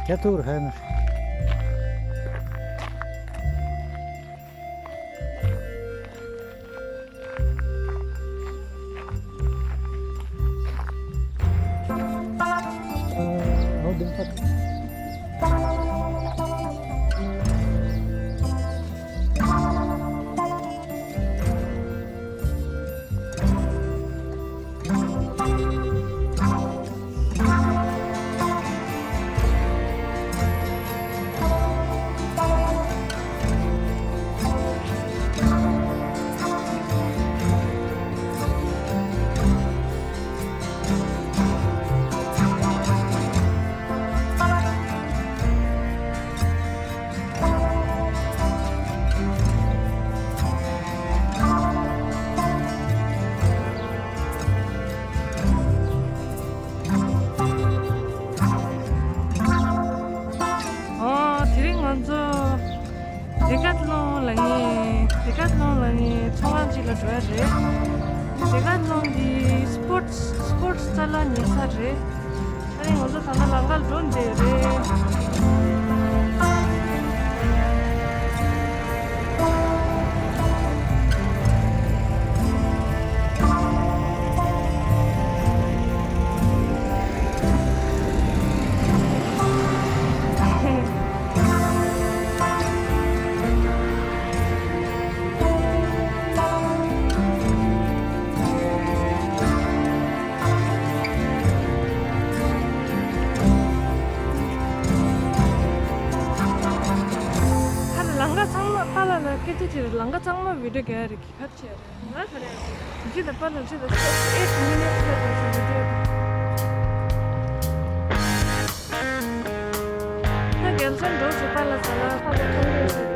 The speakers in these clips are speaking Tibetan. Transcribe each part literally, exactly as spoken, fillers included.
ཡ་ཐུག་ར་ཧ་ན། ཨོ། དེ་རིང་ང་ཚོ་ཌེ་ཀ་ཐི་ལོན་ལབ་མཁན། ཌེ་ཀ་ཐི་ལོན་ལབ་མཁན་ཚོང་ཁང་ཅིག་ལ་འགྲོ་ཡ་རེད། ཌེ་ཀ་ཐི་ལོན་འདི་སི་པོར་ཊི་སི་སི་པོར་ཊི་རྩ་ལག་ཉོ་ས་རེད། ཨ་ནི་ང་ཚོ་ད་ལྟ་ལམ་ཁར་འགྲོ་བསྡད་རེད། ཧ་ལམ་ལམ་ཁ་ཚང་མ་པཱ་ལགས་ལ་སྐད་ཆ་དྲིས། ལམ་ཁ་ཚང་མ་བི་ཌིའོ་རྒྱག་ཡ་རེད། ག་རེ་བྱས་རེད། ང་ད་རེད། ཇི་ལྟར་པཱ་ལགས་ཇི་ལྟར་ཨེ་ཊི་མི་ནིཊ་ལ་དང་ཞུ་རྒྱུ་ད་རྒྱལ་མཚན་འགྲོ་ཞུ་པཱ་ལགས་ཟ་ལ་ཧ་ལས་ཁང་ཁོངས་སུ།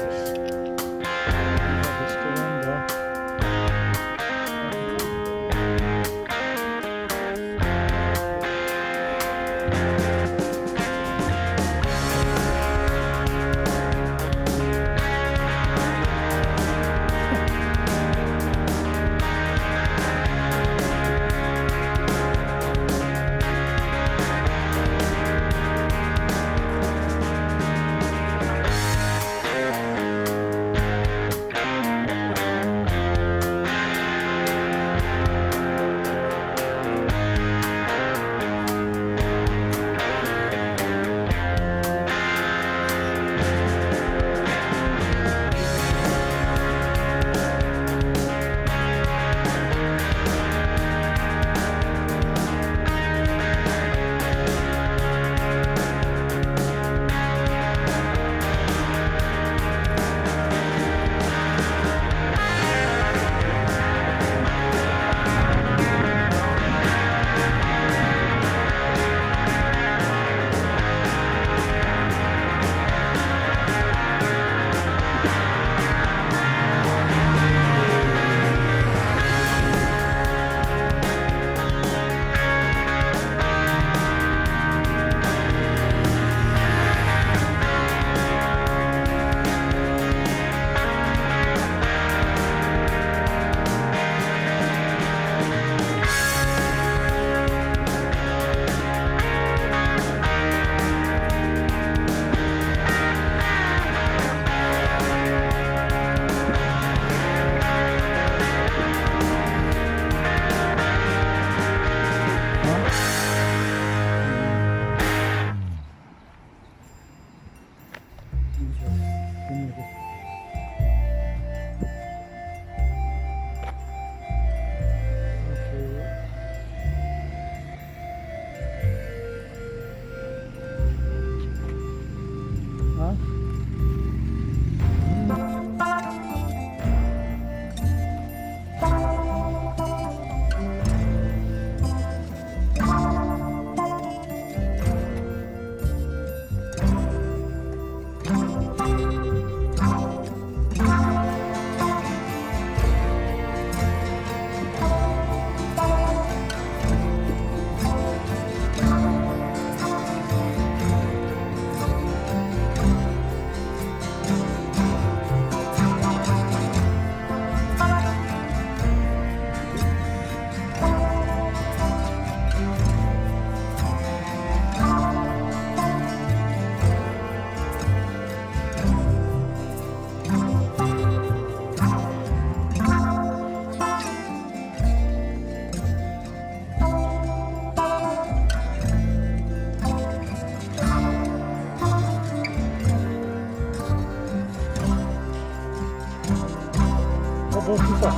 འདོན་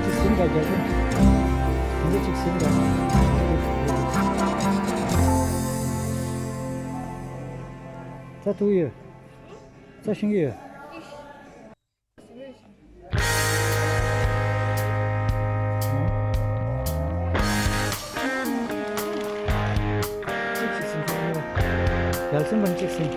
གྱི་ཟིན་པ་རྒྱག་གི། འདི་གཅིག་ཟིན་པ། ཚྭ་ཐུག་ཡོད། ཚྭ་ཤིང་ཡོད། གཅིག་ཟིན་པ། ཡར་ཟིན་པ་གཅིག་ཟིན།